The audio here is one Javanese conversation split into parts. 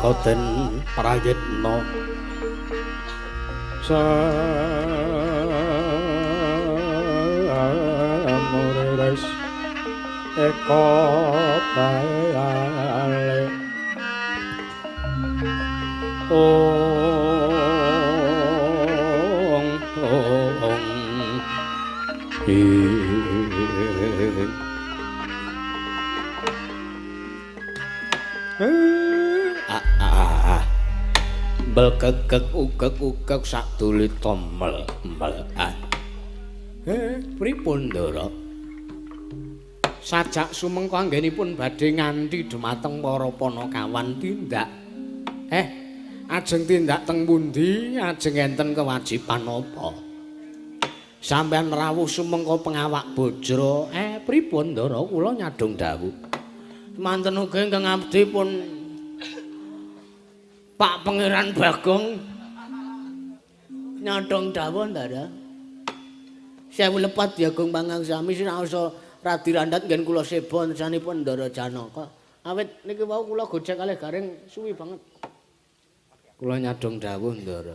Smareka den prayitna samuriris eka bale ong ong Belkekek ukek-ukek sakduli tomel mel ah. Pripun Ndara? Sajak sumengko anggenipun badhe nganti dumateng para panakawan tindak. Ajeng tindak teng pundi? Ajeng enten kewajiban apa? Sampeyan rawuh sumengko pengawak bojro. Pripun Ndara? Kula nyadong dawuh. Semanten ugi ingkang abdi pun Pak Pangeran Bagong nyadong dawuh Ndara. Sewu lepat Bagong pangaksami sinaosa radi randhat nggen kula seba sanipun Ndara Janaka. Awit niki wau kula gojek kalih garing suwi banget. Kula nyadong dawuh Ndara.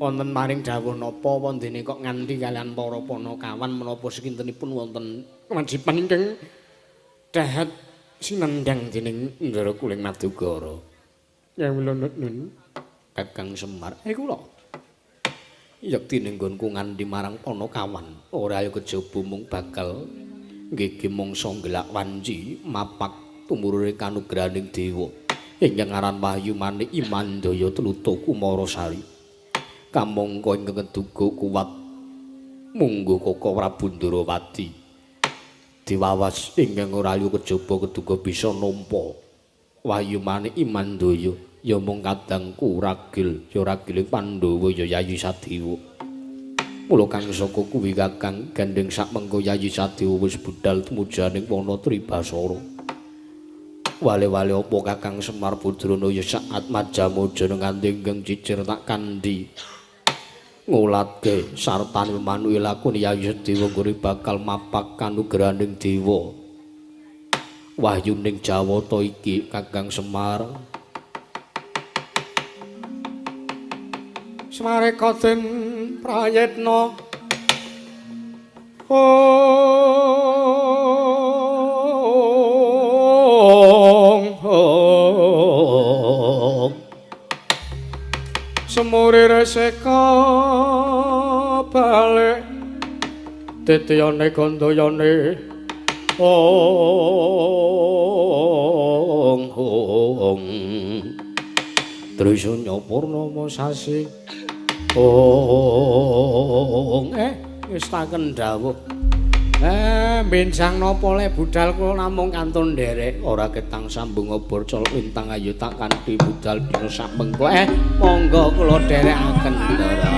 Wonten maring dawuh napa wondene kok nganti kalian para panakawan menapa sekintenipun wonten kewajiban ingkang dahat sinendhang dening Ndara Kuling Madukara. Ya nun Kakang Semar, kula yektine nggonku nganti marang panakawan ora ya kejaba mung bakal nggih mangsa ngelak wanci mapak tumurune kanugrahaning dewa ingkang aran Wahyu Manik Imandaya Tlutuh Kumarasari kamangka ingkang keduga kuwat mungguh Koko Prabu Ndarawati diwawas ingkang ora ya kejaba keduga bisa nampa Wahyu Manik Imandaya ya mung kadangku ragil ya ragile Pandhawa ya Yayi Sadewa. Mula kang saka kuwi Kakang gandeng sak mengko Yayi Sadewa wis budal tumujaning wana Tribasara. Wale-wale apa Kakang Semar Pudrana ya saat majamuja nganti ingkang cicir tak kandhi ngulatke sartane manuke lakune Yayi Sadewa nggone bakal mapak kanugrahaning dewa. Wahyuning Jawata iki Kakang Semar. Smareka den prayitna ong ong semurire seka balik titiyane gandayane ong ong Trisanya Purnama sasi ong wis tak kendhawuh. Benjang napa le budal kula namung kantun nderek ora ketang sambung obor colok lintang ayo tak kanthi budal dina sak mengko. Monggo kula dherekaken Ndara.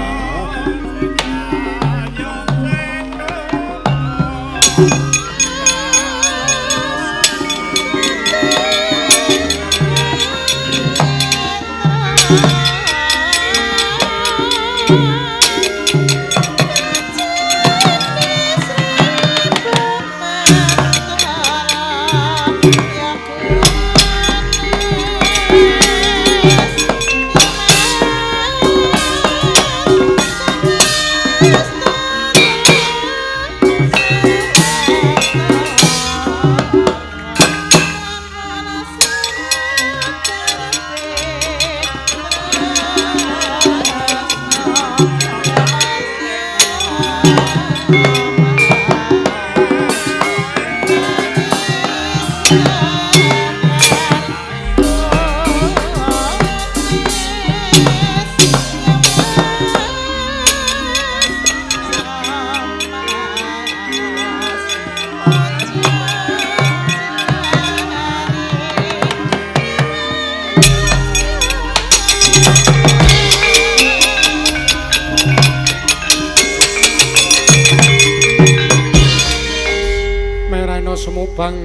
Sumubang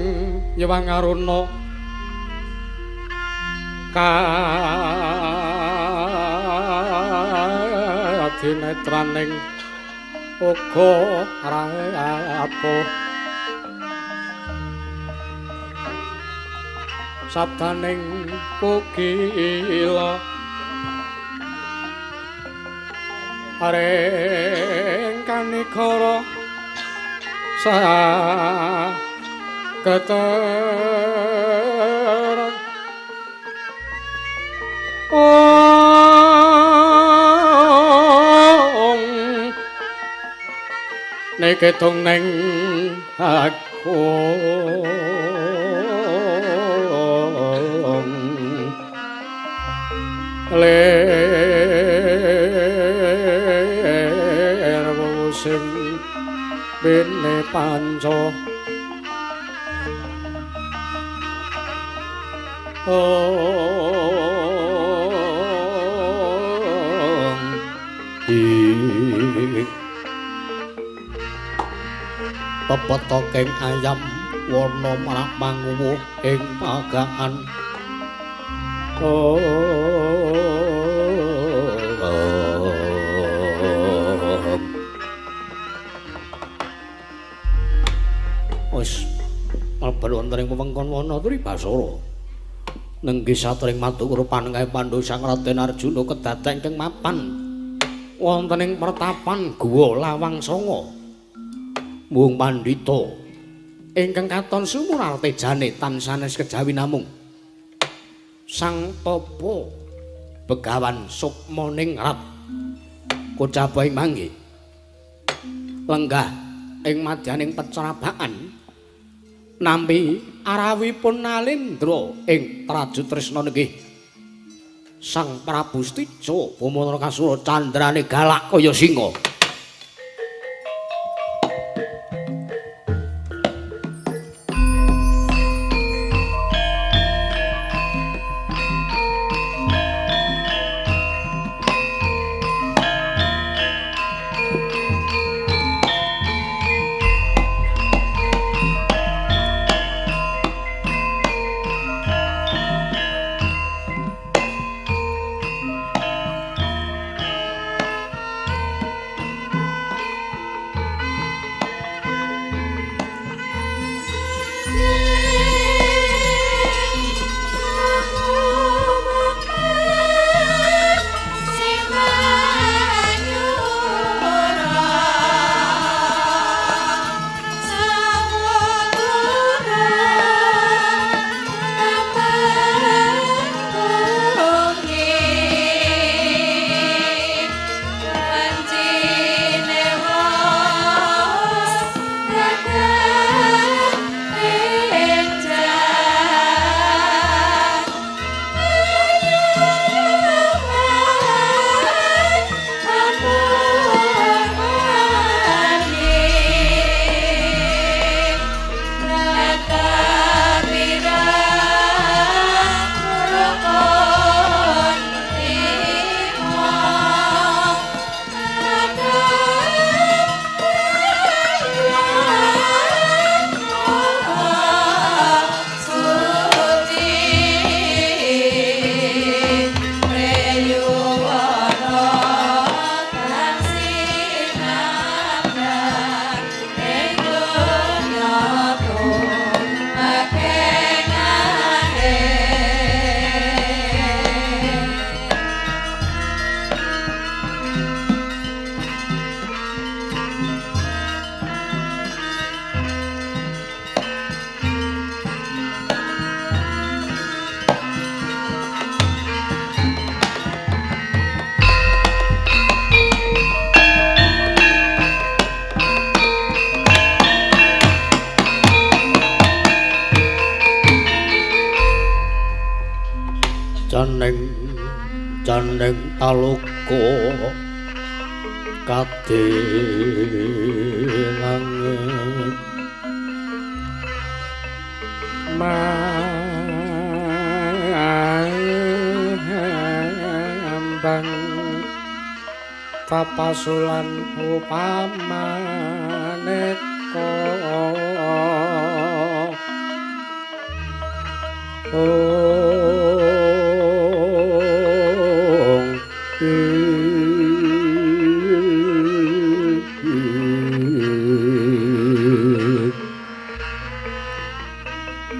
Yewang Aruna kadinetraning uga rapuh Sabdaning kukila aring kanikara saketeran ong neketung neng aku ler sing bene panca ong pepetoking ayam warna marak manguwuh ing pagaan. Wis mlebu wonten ing wewengkon wana Tribasara. Nenggih satring matur panengahe Pandhu Sang Raden Arjuna kedaden ingkang mapan wonten ing pertapan Guwa Lawang Sanga. Mung pandhita ingkang katon sumurar tejane tan sanes kejawi namung Sang Tapa Begawan Sukmaningrat kocapa ing manggih lenggah ing madyaning pecrabakan nampi arawipun Nalendra ing Traju Tresna nenggih Sang Prabu Stica Bama Narakasura candrane galak kaya singa. Janing taloka kadelangit mambang tapasulan upamaneka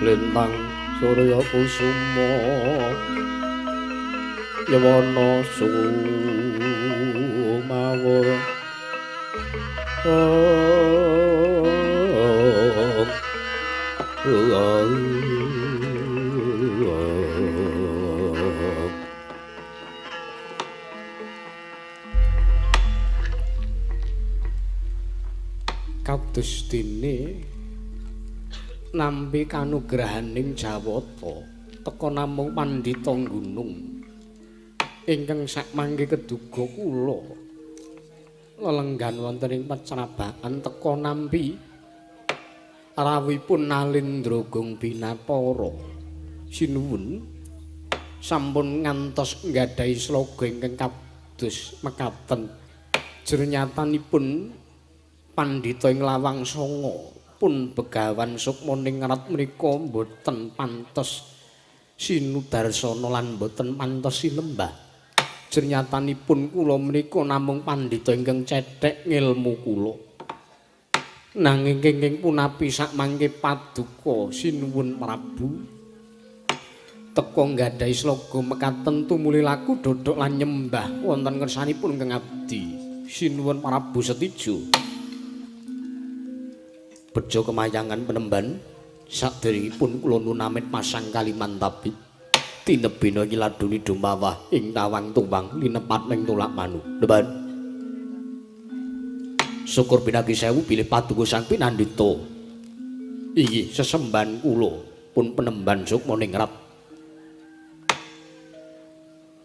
lintang Surya Kusuma Yawana Sumawur. Kados dene nampi kanugrahaning Jawata teka namung pandhita gunung ingkang sakmangke keduga kula lelenggan wonten ing pecrabakan teka nampi rawuhipun Nalendra Gong Binatara. Sinuwun sampun ngantos nggadahi sloga ingkang kados mekaten. Jernyatanipun pandhita ing Lawang Sanga pun Begawan Sukmaningrat menika mboten pantes sinudarsana lan mboten pantes sinembah. Jernyatanipun kula menika namung pandhita ingkang cethek ngilmu kula. Nanging kenging punapi sakmangke paduka sinuwun Prabu teka nggadahi sloga mekaten tumuli laku dodhok lan nyembah wonten ngersanipun ingkang abdi. Sinuwun Prabu Setijo. Bejo kemayangan penemban saderengipun kula nunamit masang kaliman tabib tinebina iki laduni dumawah ing tawang tuwang linepat ning tulak manu. Nemban syukur pinagi sewu bilih paduka sang pinandhita inggih sesembahan kula pun penemban Sukmaningrat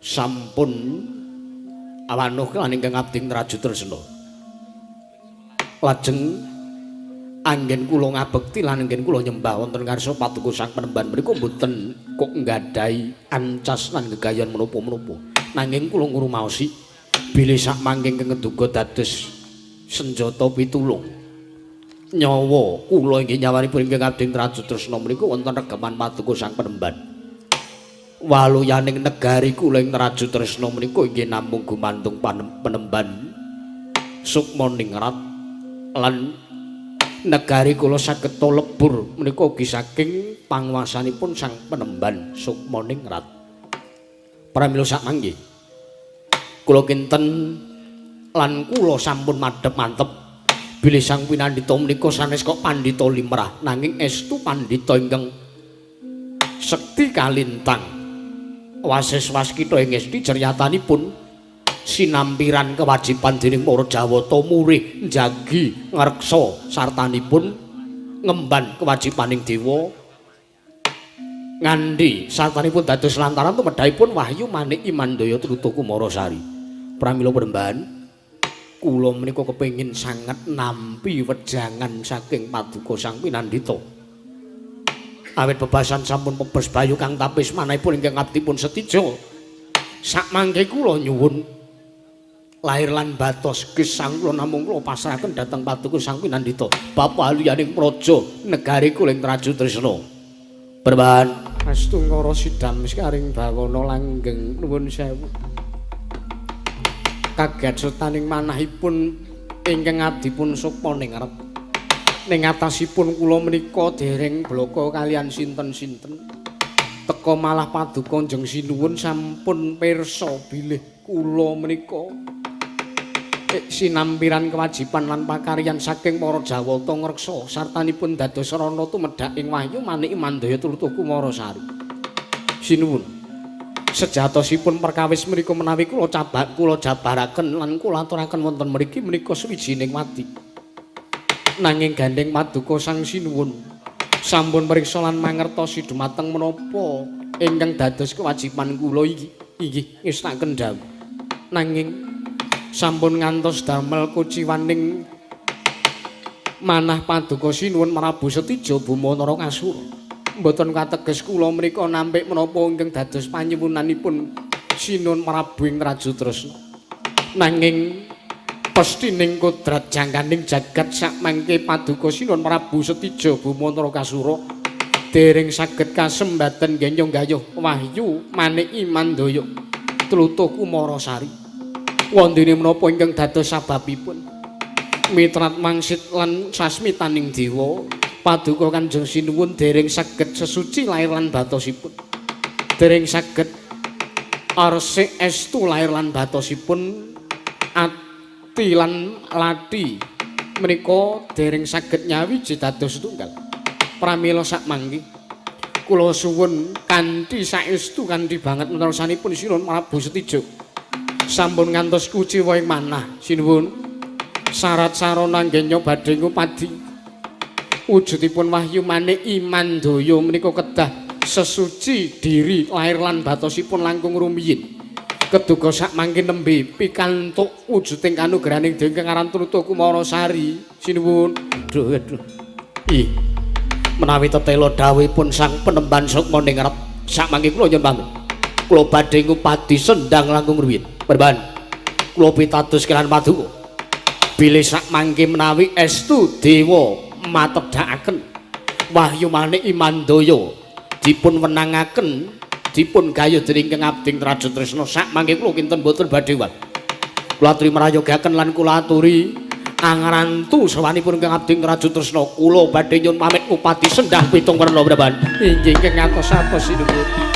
sampun awanuh lan ingkang abdi Traju Tresna. Lajeng anggen kula ngabekti lan anggen kula nyembah wonten ngarsa paduka sang penemban menika mboten kok nggadahi ancas lan gegayon menapa-menapa. Nanging kula ngrumaosi bilih sakmangke ingkang keduga dados senjata pitulung nyawa kula inggih nyawanipun ingkang abdi Traju Tresna menika wonten regeman paduka sang penemban. Waluyaning negari kula ing Traju Tresna menika inggih namung gumantung penemban Sukmaningrat lan negari kula saged lebur menika ugi saking panguwasanipun sang penemban Sukmaningrat. Pramila sakmangke kula kinten lan kula sampun madhep mantep bilih sang pinandhita menika sanes kok pandhita limrah nanging estu pandhita ingkang sekti kalintang. Wasis waskita ing esti jeryatanipun sinampiran kewajiban dening para Jawata murih njagi ngreksa sartanipun ngemban kewajibaning dewa ngandhi sartanipun dados lantaran tumedhahipun wahyu manik Imandaya Truta Kumarasari. Pramila penemban kula menika kepengin sanget nampi wejangan saking paduka sang pinandhita. Awit bebasan sampun pebes bayu kang tapis manahipun ingkang abdipun Setijo. Sakmangke kula nyuwun lahir lan batos gesang kula namung kula pasrahaken dhateng paduka sang pinandhita bapa aluyaning praja negari kula ing Traju Tresna. Perbahan astungkara sidam sekaring bawana langgeng nuwun sewu. Kaget setaning manahipun ingkang abdipun Sukmaningrat. Ning atasipun kula menika dereng blaka kalian sinten-sinten. Teka malah paduka Kanjeng Sinuwun sampun pirsa bilih kula menika sinampiran kewajiban lan pakaryan saking para Jawata ngreksa sartanipun dados sarana tumedhak ing wahyu manik Mandaya Tlutuh Kumarasari. Sinuwun, sejatosipun perkawis menika menawi kula cabak kula jabaraken lan kula aturaken wonten mriki menika suwijining wadi. Nanging gandheng paduka Sang Sinuwun sampun mriksa lan mangertosi dumateng menapa ingkang dados kewajiban kula iki inggih ngestaken dawuh. Nanging sampun ngantos damel kuciwaning manah paduka Sinuwun Prabu Setijo Buma Narakasura. Mboten kateges kula menika nampik menapa ingkang dados panyuwunanipun Sinuwun Prabu ing Traju Tresna. Nanging pestining kodrat jangkaning jagat sakmangke paduka Sinuwun Prabu Setijo Buma Narakasura dereng saged kasembadan genyong gayuh wahyu manik Imandaya Tlutuh Kumarasari. Wondene menapa ingkang dados sababipun mitrat mangsit lan sasmitaning dewa Paduka Kanjeng Sinuwun dereng saged sesuci lair lan batosipun. Dereng saged arsik estu lair lan batosipun, ati lan lati menika dereng saged nyawiji dados tunggal. Pramila sakmangke kula suwun kanthi saestu kanthi banget menawisanipun Sinuwun Prabu Setijo sampun ngantos kuciwa ing manah. Sinuwun, syarat sarana nggenya badhe ngupadi wujudipun wahyu manik Imandaya menika kedah sesuci diri lair lan batosipun langkung rumiyin. Keduga sakmangke nembe pikantuk wujuding kanugrahaning dewa ingkang aran Truta Kumarasari. Sinuwun. Duh aduh. Ih. Menawi tetela dawuhipun sang penemban sukma ningrat sakmangke kula nyuwun pamit. Kula badhe ngupadi sendang langkung rumiyin. Penemban kula pitados kelan paduka. Bilih sakmangke menawi estu dewa matedhakaken wahyu manik Imandaya dipun wenangaken dipun gayuh dening ingkang abdi Trajutresna sakmangke kula kinten boten badhe wal. Kula aturi mrayogaken lan kula aturi angrantu sawanipun ingkang abdi Trajutresna. Kula badhe nyuwun pamit ngupadi sendang pitung werna Praban. Inggih ingkang ngantos-atos sinuwun.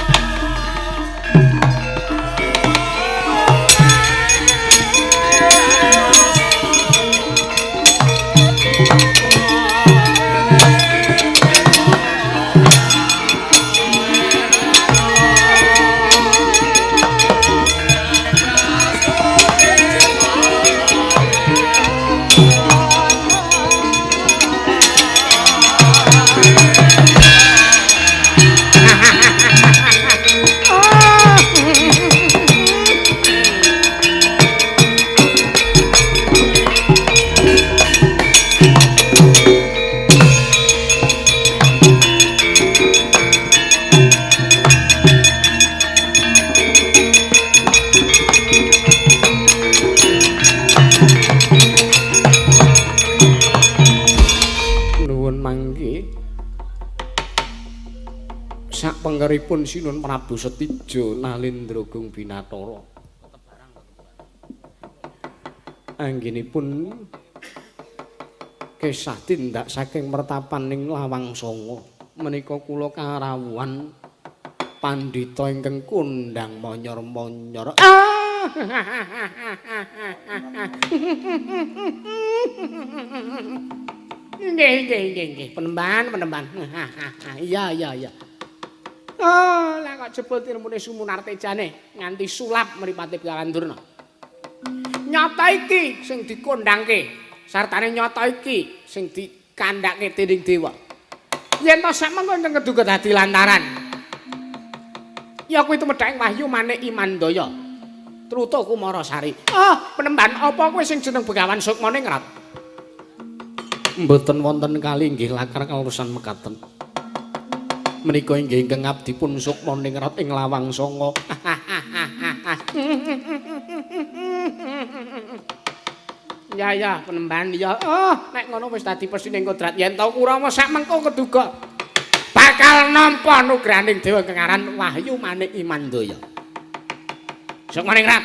Pengkeripun Sinuwun Prabu Setijo Nalendra Gung Binatara. Anggenipun kisah tindak saking mertapan ing Lawang Sanga menika kula karawuhan pandhita ingkang kondhang monyor-monyor. Ah! Nggih, nggih, nggih, nggih. Penemban, penemban. Iya, iya, iya. Oh, lah kok jebul tilmune Sumunartejane nganti sulap mripate Begawan Durna. Nyata iki sing dikondhangke, sartane nyata iki sing dikandhake dening dewa. Yen to sakmengko ingkang keduga dadi lantaran. Ya kuwi tumedhake wahyu manik Imandaya. Truta Kumarasari. Ah, penemban apa kowe sing jeneng Begawan Sukmaningrat? Mboten wonten kali inggih lakar kaleresan mekaten. Menika inggih ingkang abdipun Sukmaningrat ing Lawang Sanga. Ya ya penemban ya. Oh, nek ngono wis dadi pesining kodrat yen to Kurawa sakmengko keduga bakal nampa anugrahaning dewa ingkang aran Wahyu Manik Imandaya. Sukmaningrat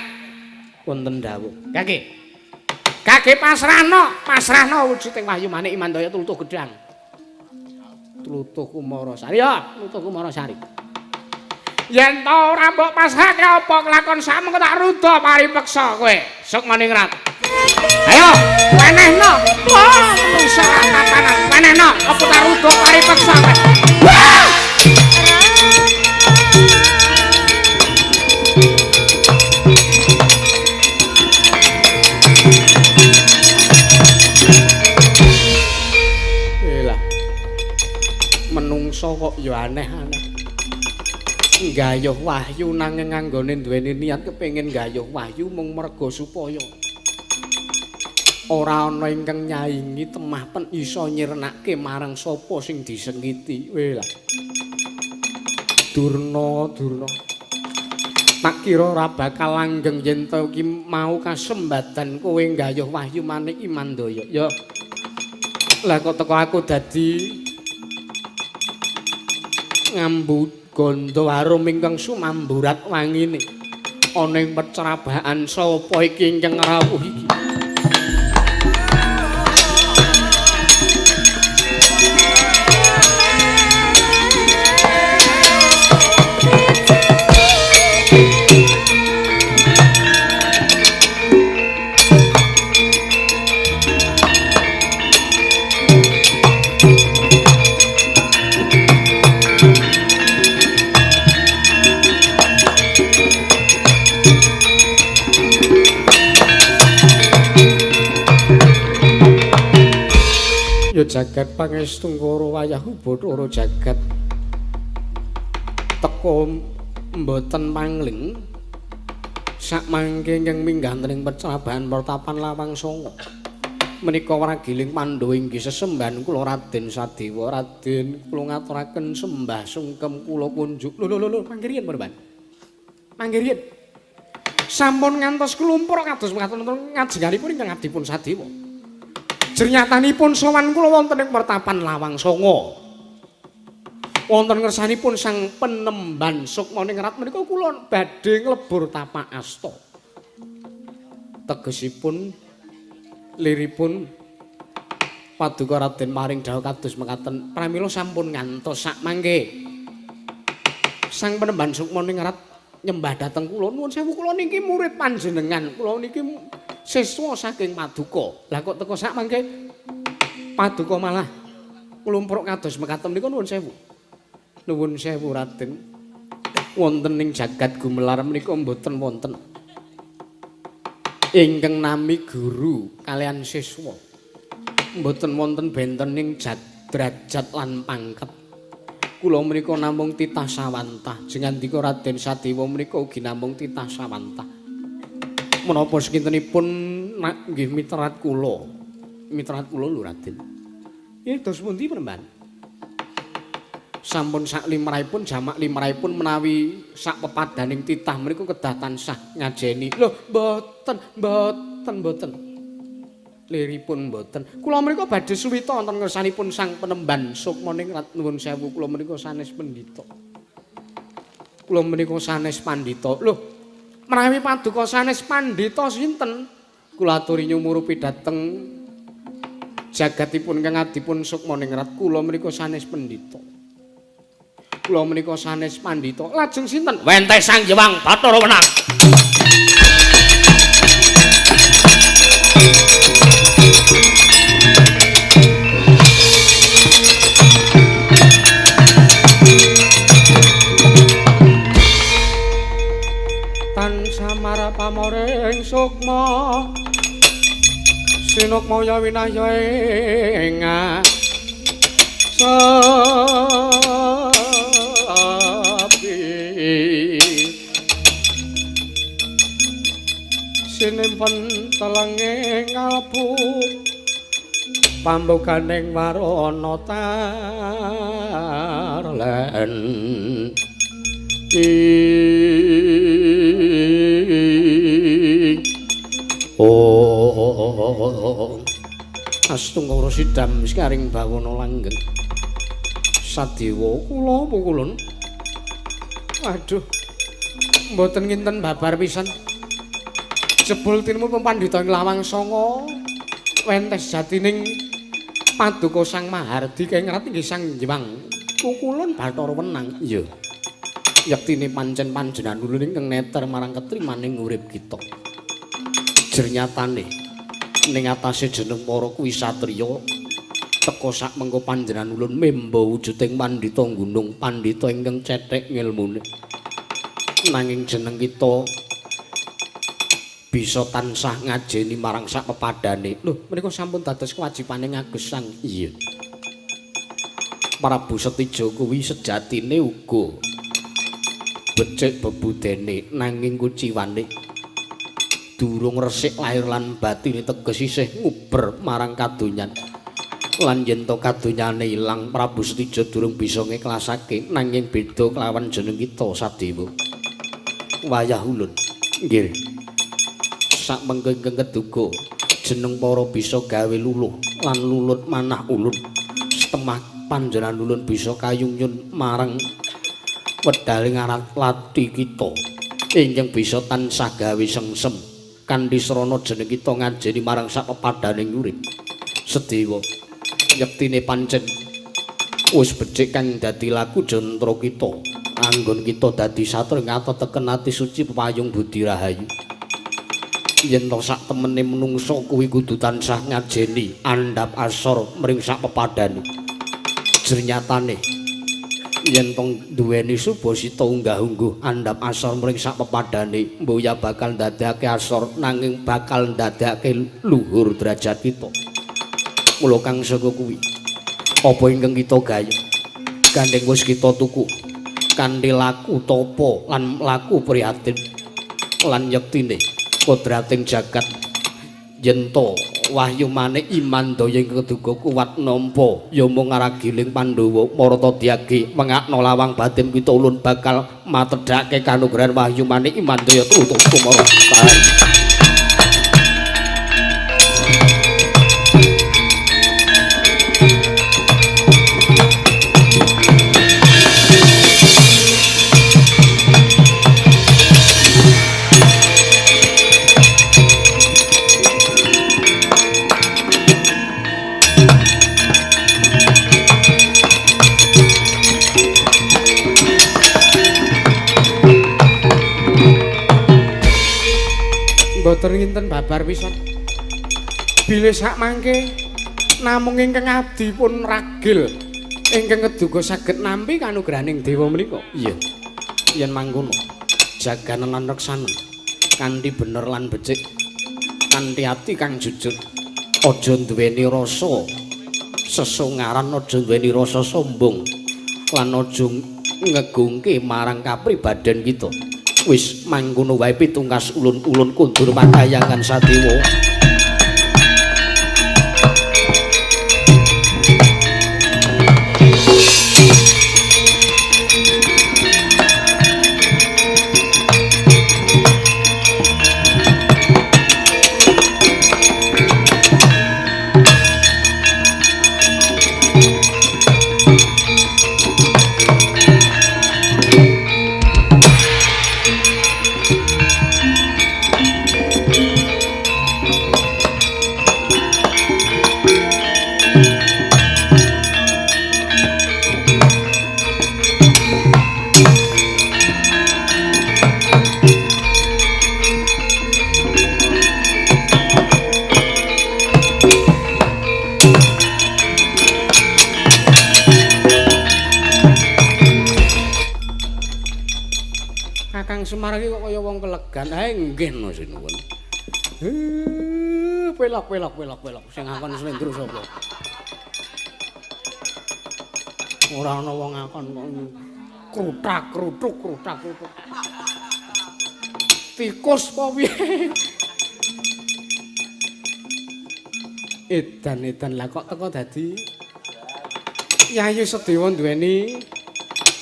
wonten dawuh. Kake. Kake pasrahno, pasrahno wujuding Wahyu Manik Imandaya tlutuh gedhang. Tlutuh Kumarasari ya, tlutuh Kumarasari. Yen to ora mbok pasrahke apa kelakon sakmengko tak ruda paripeksa kowe, Sukmaningrat. Ayo, wenehno. Wah, menungsa tatanan. Wenehno, apa tak ruda paripeksa kowe. Wah! Elah. Menungsa kok ya aneh-aneh. Nggayuh wahyu nanging nganggone duweni niat kepengin nggayuh wahyu mung merga supaya ora ana ingkang nyaingi temah pen iso nyirnake marang sapa sing disengiti. Weh lah. Durna, Durna. Tak kira ora bakal langgeng yen to iki mau kasembadan kowe nggayuh wahyu manik Imandaya. Ya. Lah kok teko aku dadi ngambu gandha arum ingkang sumamburat wangine ana ing pecrabahan sapa iki ingkang rawuh iki. Ya jagat pangestungkara wayah Bathara jagat teka mboten pangling sakmangke ingkang minggah ing pecrabahan pertapan Lawang Sanga. Menika wragiling Pandhawa inggih sesembahan kula Raden Sadewa. Raden kula ngaturaken sembah sungkem kula kunjuk. Lho lho lho mangke riyen Mban. Mangke riyen. Sampun ngantos klumpur kados mekaten ngajenganipun ingkang adipun Sadewa. Jernyatanipun sowan kula wonten ing pertapan Lawang Sanga. Wonten ngersanipun Sang Penemban Sukmaningrat menika kula badhe nglebur tapak asta. Tegesipun liripun paduka Raden maring dawuh kados mekaten pramila sampun ngantos sakmangke. Sang Penemban Sukmaningrat nyembah dhateng kula, nuwun sewu kula niki murid panjenengan, kula niki siswa saking paduka. Lah kok teka sak mangke paduka malah klumpruk kados mekaten niku nuwun sewu. Nuwun sewu Raden. Wonten ing jagat gumelar menika mboten wonten ingkang nami guru kalian siswa. Mboten wonten benten ing derajat lan pangkat. Kula menika namung titah sawantah. Jengandika Raden Sadewa menika ugi namung titah sawantah. Menapa sekintenipun nak nggih mitrat kula. Mitrat kula lho Raden. Iki dos pundi Penemban? Sampun sak limrahipun jamak limrahipun menawi sak pepadaning titah menika kedah tansah ngajeni. Lho mboten, mboten, mboten. Liripun mboten. Kula menika badhe suwita wonten ngersanipun Sang Penemban Sukmaningrat. Nuwun sewu kula menika sanes pendhita. Kula menika sanes pandhita. Lho, menawi paduka sanes pandhita sinten? Kula aturi nyumurupi dhateng jagatipun kang adipun Sukmaningrat. Kula menika sanes pendhita. Kula menika sanes pandhita. Lajeng sinten? Wenteh Sang Hyang Bathara Wenang. Tan samara pamoring sukma sinukmaya winahya ing asapi sinimpen telenge ngalbu pambukaning warana tarlen. Oh, astungkara sidam sekaring bawana langgeng. Sadewa kula pukulun. Aduh, mboten nginten babar pisan. Jebul tinemu pandhita ing Lawang Sanga wentes jatining paduka Sang Mahardi kengrat inggih Sang Hyang Kukulun Bathara Wenang. Iya. Yektine pancen panjenengan ulun ingkang neter marang ketrimaning urip kita. Jernyatane ning atase jeneng para kuwi satriya teka sak mengko panjenengan ulun memba wujuding pandhita gunung, pandhita ingkang cethek ngilmune. Nanging jeneng kita bisa tansah ngajeni marang sak pepadane. Lho, menika sampun dados kewajibane ngagesang. Iya. Prabu Setija kuwi sejatine uga becik bebudene nanging kuciwane durung resik lahir lan batine teges isih nguber marang kadonyan. Lan yen to kadonyane ilang Prabu Setija durung bisa ngiklasake nanging beda kelawan jeneng kita Sadewa. Wayah ulun. Nggih. Sak mengko ingkang keduga jeneng para bisa gawe luluh lan lulut manah ulun. Setemah panjenengan ulun bisa kayungyun marang wedaling arat lati kita ingkang bisa tansah gawe sengsem kanthi srana jeneng kita ngajeni marang sak pepadaning urip. Sedewa yektine pancen wis becik kang dadi laku jantра kita anggon kita dadi satria ngateteken ati suci pepayung budi rahayu. Yen to sak temene menungsa kuwi kudu tansah ngajeni andhap asor mring sak pepadane. Jernyatane yen tong duweni subasita unggah-ungguh andhap asor mring sak pepadane mboya bakal ndadekake asor nanging bakal ndadekake luhur derajat kita. Mula kang saka kuwi apa ingkang kita gayuh gandeng wis kita tuku kanthi laku tapa lan laku prihatin lan yektine kodrating jagat yen to wahyu manik iman daya ing keduga kuwat nampa ya mung ngaragiling Pandhawa marata diagi mengakno lawang batin kita ulun bakal matedhake kanugrahan wahyu manik iman daya tutuk kumara. Mboten nginten babar pisan. Bilih sak mangke namung ingkang abdi pun ragil ingkang keduga saged nampi kanugrahaning dewa menika. Iya. Yen mangkono jaganen lan reksanen kanthi bener lan becik, kanthi ati kang jujur, aja duweni rasa sesongaran, aja duweni rasa sombong lan aja ngegungke marang kapribaden kita. Wis mangkono wae pitungkas ulun-ulun kundur makayangan Sadewa. Kakang Semar iki kok kaya wong kelegan. Ha nggih no sinuwun. Pelok pelok pelok pelok sing ngakon slendro sapa? Ora ana wong ngakon kok kruthak kruthuk kruthak kruthuk. Tikus apa piye? Edan-edan lah kok teko dadi Yayi Sedewa duweni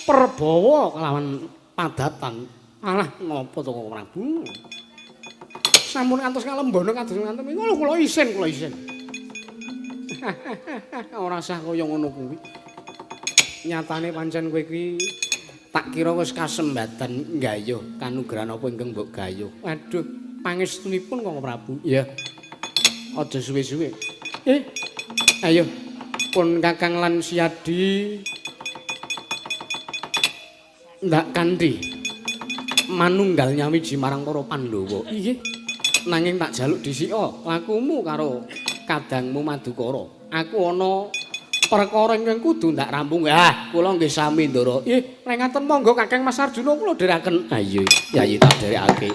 perbawa kelawan padatan. Alah napa to Kang Prabu? Sampun kantos ngalembono kados ngaten niku kula isin, kula isin. Ora sah kaya ngono kuwi. Nyatane pancen kowe iki tak kira wis kasembatan nggayuh kanugrahan apa ingkang mbok gayuh. Waduh, pangestunipun Kang Prabu. Iya. Aja suwe-suwe. Ayo pun Kakang lan Siadi ndak kanthi manunggal nyawiji marang para Pandhawa. Inggih. Nanging tak jaluk dhisika lakumu karo kadangmu Madukara. Aku ana perkara ingkang kudu ndak rampung. Ah, kula nggih sami Ndara. Nggih, nek ngaten monggo Kakang Mas Arjuna kula dherekaken. Ayo, Yayi tak dherekake.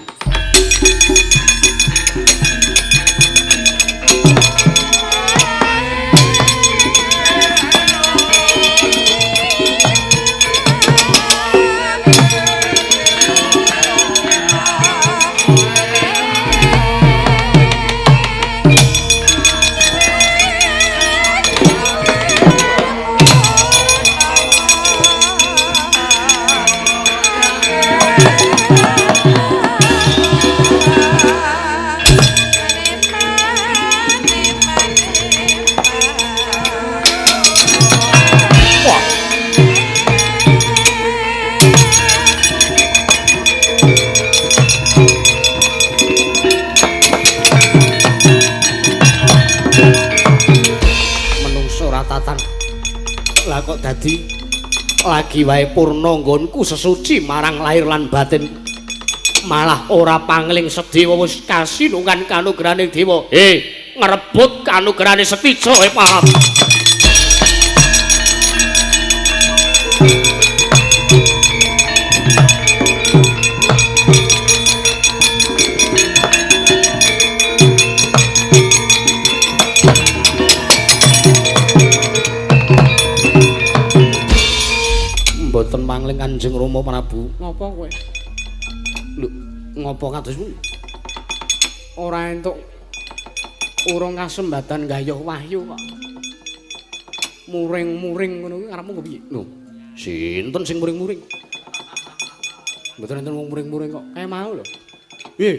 Lah kok dadi lagi wae purna nggonku sesuci marang lahir lan batin, malah ora pangling Sedewa wis kasinungan kanugrahaning dewa. Ngrebut kanugrahane Setija paham. Mboten pangling Kanjeng Rama Prabu. Ngopo kowe? Lho, ngopo kados pundi? Ora entuk urung kasembatan gayuh wahyu kok. Muring-muring ngono kuwi karepmu piye? Lho, sinten sing muring-muring? Mboten enten wong muring-muring kok. Kae mau lho.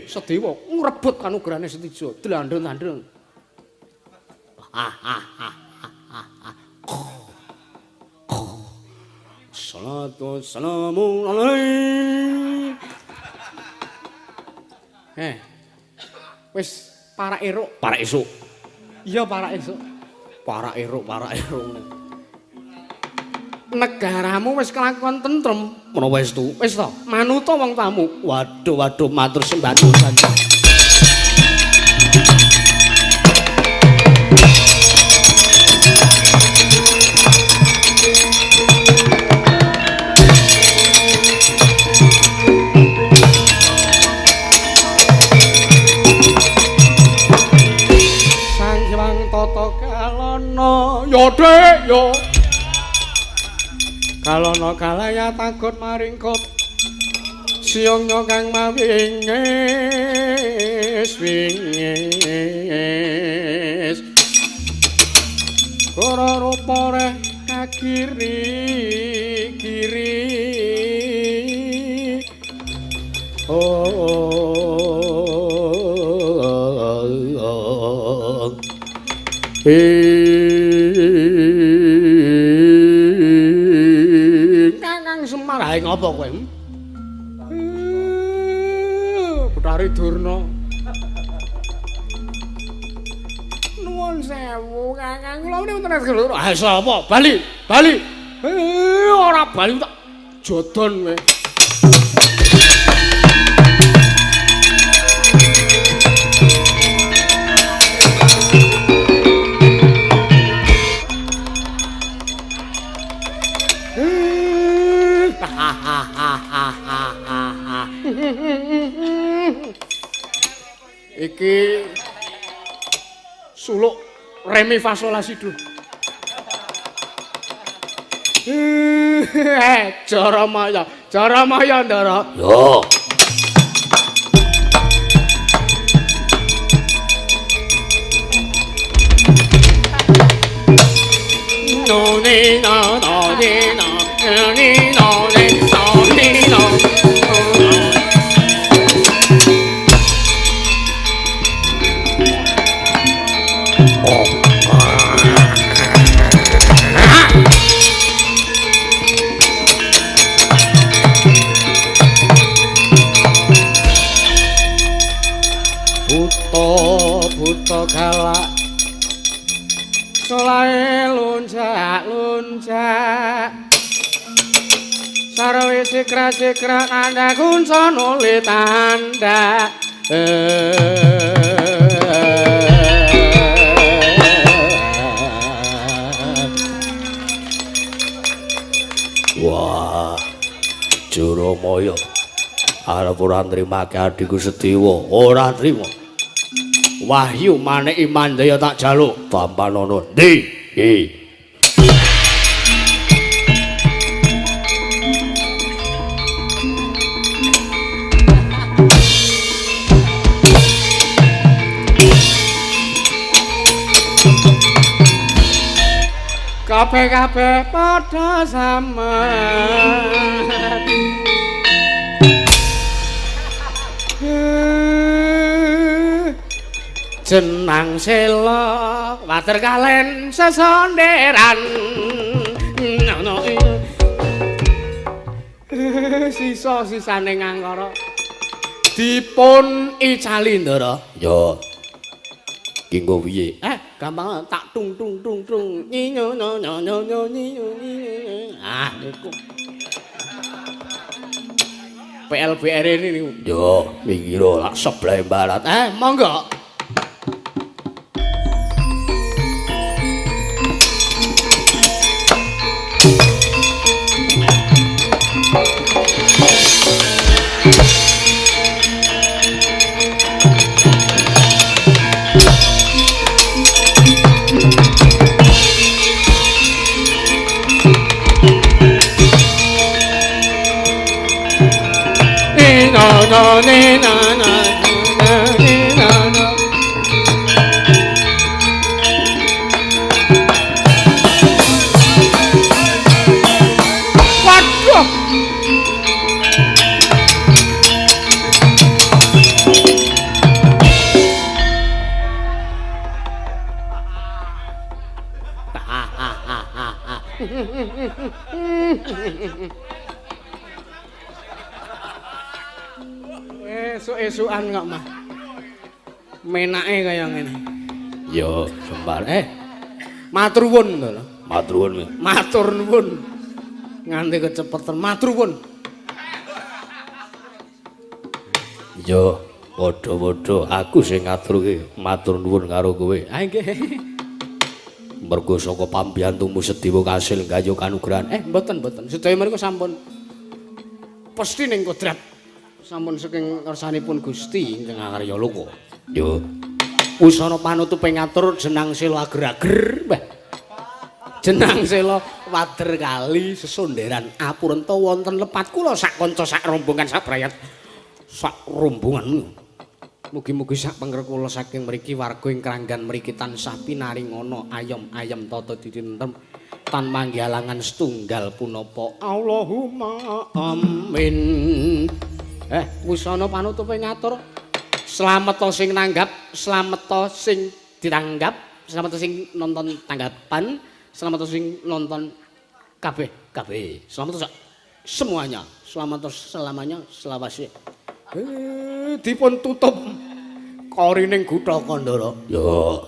Sedewa ngrebut kanugrahane Setija, dlandhel-landhel. Salatu wassalamu alaihi. Wis para eruk, para esuk. Iya, para esuk. Para eruk, para eruk. Negaramu wis kelakon tentrem, menawa estu. Wis to, manuta wong tamu. Waduh, waduh, matur sembah nuwun Kanjeng. Sang Hyang Tata Kalana, ya Dik, ya. Kalana kalaya takut maring kot siangnya kang mawingis wingis ora rupa reh kagiri kiri oh Semar ae ngopo kowe? Bathari Durna. Nuwun sewu Kakang, kula wonten loro. Ah sapa? Bali, bali. Ora bali tak jodon kowe. Iki suluk remi fasolasi dulu. Jaramaya, Jaramaya Ndara. Yo. No ni no no ni no ni no ni no ni no. Buta galak solahe lunjak-lunjak sarwe sikra-sikra tanda kunca nuli tanda. Wah, Juromaya arep ora nrimake adhiku Sediwa, ora trima. Wahyu maneki mandaya tak jaluk tampanana ndi? Iki. Kabeh-kabeh padha sama. Jenang sela water kalen sesonderan ngono sisa-sisane ngangkara dipun icali Ndara. Ya. Ki nggo piye? Gampang tak tung tung tung tung nyo nyo nyo nyo nyo nyo. Ah niku. PLBR ini niku. Yo, minggiro lak sebelah barat. Monggo. na ni na na na ni na na. Waduh. Esuk-esukan kok, Mas. Menake kaya ngene. Ya, Sembar. Matur nuwun to lho. Matur nuwun. Matur nuwun. Nganti kecepetan matur nuwun. Ya, padha-padha aku sing ngaturke matur nuwun karo kowe. Ah nggih. Mergo saka pambiyantumu Sedewa kasil gayuh kanugrahan. Mboten mboten. Sedaya mriku sampun pesti ning kodrat. Sampun saking ngersanipun Gusti ingkang Arya Loka. Yo. Wusana panutupe ngatur jenang sela ager-ager. Mbah. Jenang sela wader kali sesonderan apurenta wonten lepat kula sak kanca sak rombongan sak brayat sak rombongan. Mugi-mugi sak pengker kula saking mriki warga ing Kranggan mriki tansah pinaringana ayem-ayem tata ditintem tan manggih alangan setunggal punapa. Allahumma amin. Wusana panutupe ngatur slameta sing nanggap, slameta sing ditanggap, slameta sing nonton tanggapan, slameta sing nonton kabeh kabeh. Slameta semuanya, slameta selamanya, selawase. Dipun tutup korining Gutha Kandara. Ya.